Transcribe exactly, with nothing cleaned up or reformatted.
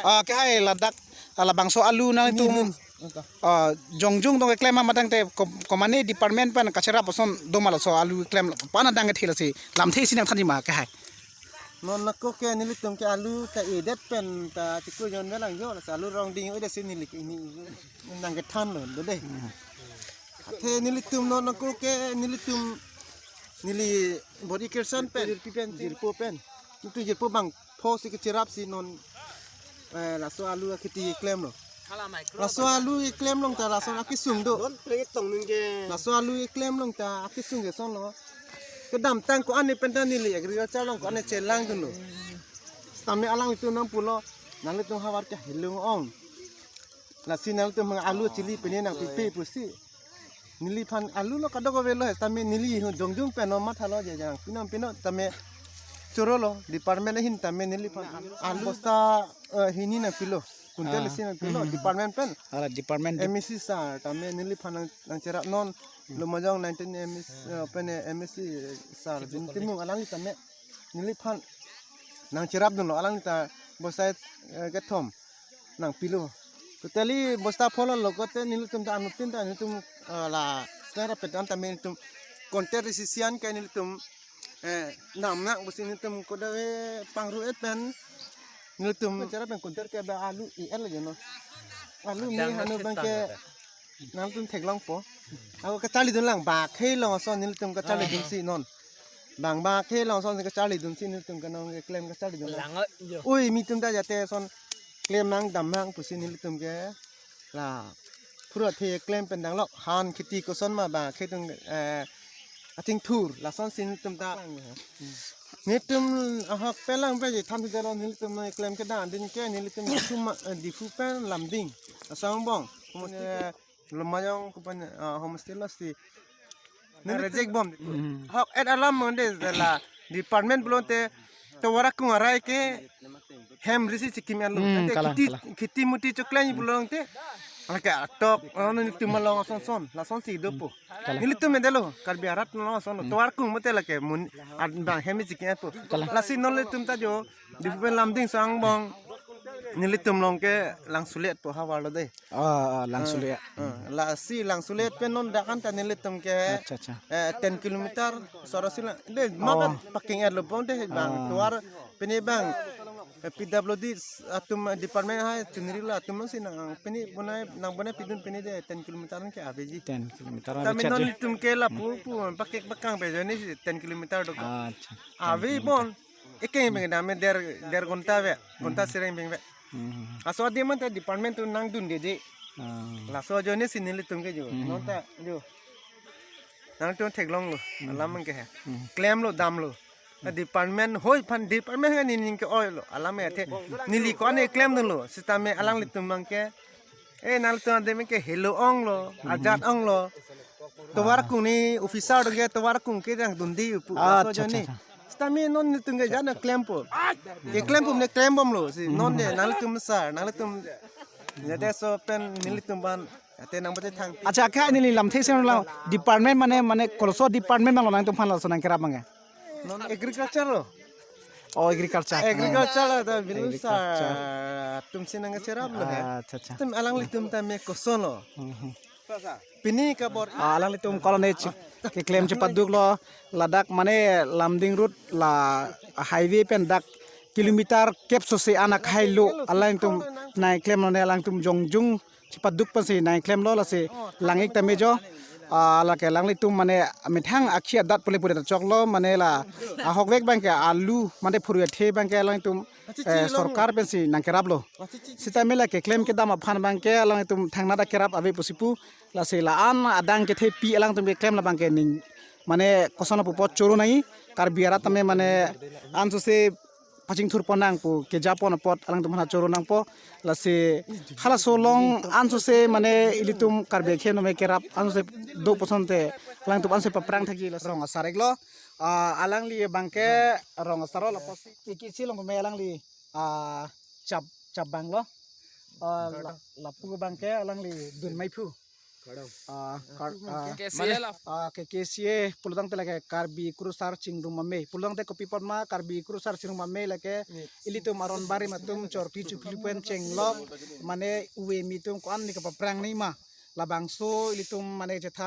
Ah, kehai ladak, ah, labangso alu nangtum, ah, jongjung dong keklem amat tangte kom-, komane department pen kacherap ason do ma laso alu keklem pan adang kethil si lamthe isi nangthan ma kehai. Non nangko ke nelitum ke alu ta edet pen ta chiklo jon velang jo, laso alu rong ding ode si neli ke ini nangkethan lo, dode. Athe nelitum non nangko ke nelitum neli body kersan pen, jirpi pen, jirpo pen. Nelitum jirpo bangpho si kecherap si non, eh, laso alu akheti klemlo. Laso alu keklem along ta lason akesung do. Laso alu keklem along ta akesung ke sonlo. Kedamtang ko-an pen ta neli agriculture along ko-an chelangdunlo. Sitame alanglitum nangpulo, nanglitum havar ke helung ong. Lasi nanglitum alu chili pine nangpipe pusi. Neliphan alu lo kadokave lo, sitame neli jongjung pen no mathalo je jang. Pinam pino tame chorolo department ahin tame neliphan alu bosta, eh, hini nangpilo. Kuntal, ah, isi nangpilo, hmm, department pen. Ala department dep- M A C sir tame neliphan nang, nangcherap non. Hmm. Lumajong nineteen M A C, eh, pen, eh, M A C sir Bin Timung alang tame neliphan nangcherapdunlo, alang ta bosta, eh, kethom nangpilo. Totally bosta pholo lo kote nelitum ta anuttin ta nelitum, eh, la sera petan tame nelitum contact resisian ke nelitum, eh, namnang pusi nelitum koda, eh, pangru-et pen nelitum cherap pen contact ke ba alu E L je no. Alu me hanu abang ke nangtum theklongpo. Ako kacharlidun lang ba khei long ason nelitum kacharlidunsi non. Bang ba khei long ason kacharlidunsi nelitum kanong keklem kacharlidun lang. Lang, yo. Ui, mitum ta jate son klem nang dam nang pusi nelitum ke la phuruthe klem pen danglok han kheti koson ma ba khei tung, eh, ating thur lason si nelitum ta. Nelitum ahok pelang pe je than jalo nelitum klem kedam din ke nelitum Diphu ma, eh, Diphu pen Lumding asong bong. Kemudian, eh, Lumayong kupan, ah, homestay lo si. Neli reject bom. Hmm. Ahok et alam mande la department pulote tovar akung arai ke hem risi chikim alo. Hmm, ante kalang, kheti, kalang. Kheti muti choklang pulote. Alake atok, ano nelitum along ason son, lason si dopo. Kalang. Nelitum mendelo, Karbi arat along ason lo. Hmm. Tovar akung mate lake mun, ad bang hem chikim apo. Kalang. Lasi non nelitum ta jo, Diphu pen Lumding asong bong. Nelitum along ke langsulet po havar lo de. Ah, ah, langsulet. Ah, ah. Lasi langsulet pen non dak an ta nelitum ke, acha, acha, eh, ten kilometer soro si lang. De, oh, makan parking er lo bong de bang, ah, tovar pini bang, eh, P W D atum, eh, department hai chunri lo atum si nang pini bonai nang bonai pidun pini de ten kilometer ke aveji. Ten kilometer tame ave non charge. Nelitum ke lapu pu pakek pakang pe joni si ten kilometer do. Ah, acha. Ave ten kilometer. Bon. Ekeng beng dame der, der ghonta ve, ghonta, hmm, sireng beng ve. Hmm. Laso adim anta department atum nangdunde de. Ah. Laso ajoine si nelitum ke jo. Hmm. Non ta jo. Nangtum theklonglo, hmm, alam ke he. Hmm. Klemlo, damlo. Hmm. Department hoi aphan department ke nini ke-oilo. Alam ke athe neli ko-an klemdunlo. Sitame alanglitum abang ke. Eh, nangtum adem ke helo onglo, ajat onglo. Tovar akung ni officer do ke tovar akung ke nangdunde pu. Ah, laso acha, acha, ajoine. Acha. Sitame non nelitum ke jana klempo. Keklem pum ne klem bomlo si. Non de nangtum sir, nangtum. Jate so pen nelitum ban. Jate nang bate thang. Acha, kehai neli lamthe isi lo department mane, mane koloso department ma lo nangtum aphan laso nangkerap abang ke. Non agriculture lo. Oh, agriculture. Agriculture lo ta bilu sa. Agriculture. Atum si nangcheraplo he. Ah, acha, acha. Atum alanglitum tame koson lo. Hmm, hmm. Pini kabor. Ah, alanglitum kolone chik keklem chepaduklo ladak mane Lumding road la highway pen dak kilometer kep sose anak hai lo alangtum nangklemlo ne alangtum jongjung chepaduk pensi nangklemlo lasi lang-ik tame jo, ah, lake alanglitum mane methang akhei adat pule pule ta choklo mane la ahokvek abang ke alu mane phurui athe abang ke alanglitum, eh, sorkar pensi nangkeraplo. Sitame la keklem kedam aphan abang ke alanglitum thangnat akerap ave pusi pu lasi la-an adang kethepi alangtum keklem labang ke ning mane koson apot choro nangji Karbi arat tame mane ansose pachingthur pon nang pu keja pon apot alangtum aphan choro nangpo lasi halaso along ansose mane ilitum Karbi akhei nome kerap ansose do pu asonte alangtum anse paprang thakji la rong asar-iklo, ah, alangli abang ke rong asar-lo lapusi iki si along me alangli, ah, chap, chap abang lo, ah, la, lapu abang ke alangli Dunmeiphu. Ah, kar- ah, K C A la. Ah, K K C A pulotangte lake Karbi Kurusar Chingrum Mame. Pulotangte kopi apot ma Karbi Kurusar Chingrum Mame lake ilitum aron barim atum chorpi chupli pen chenglok mane ove me atum ko-an ni kapaprang ni ma. Labangso ilitum mane chetha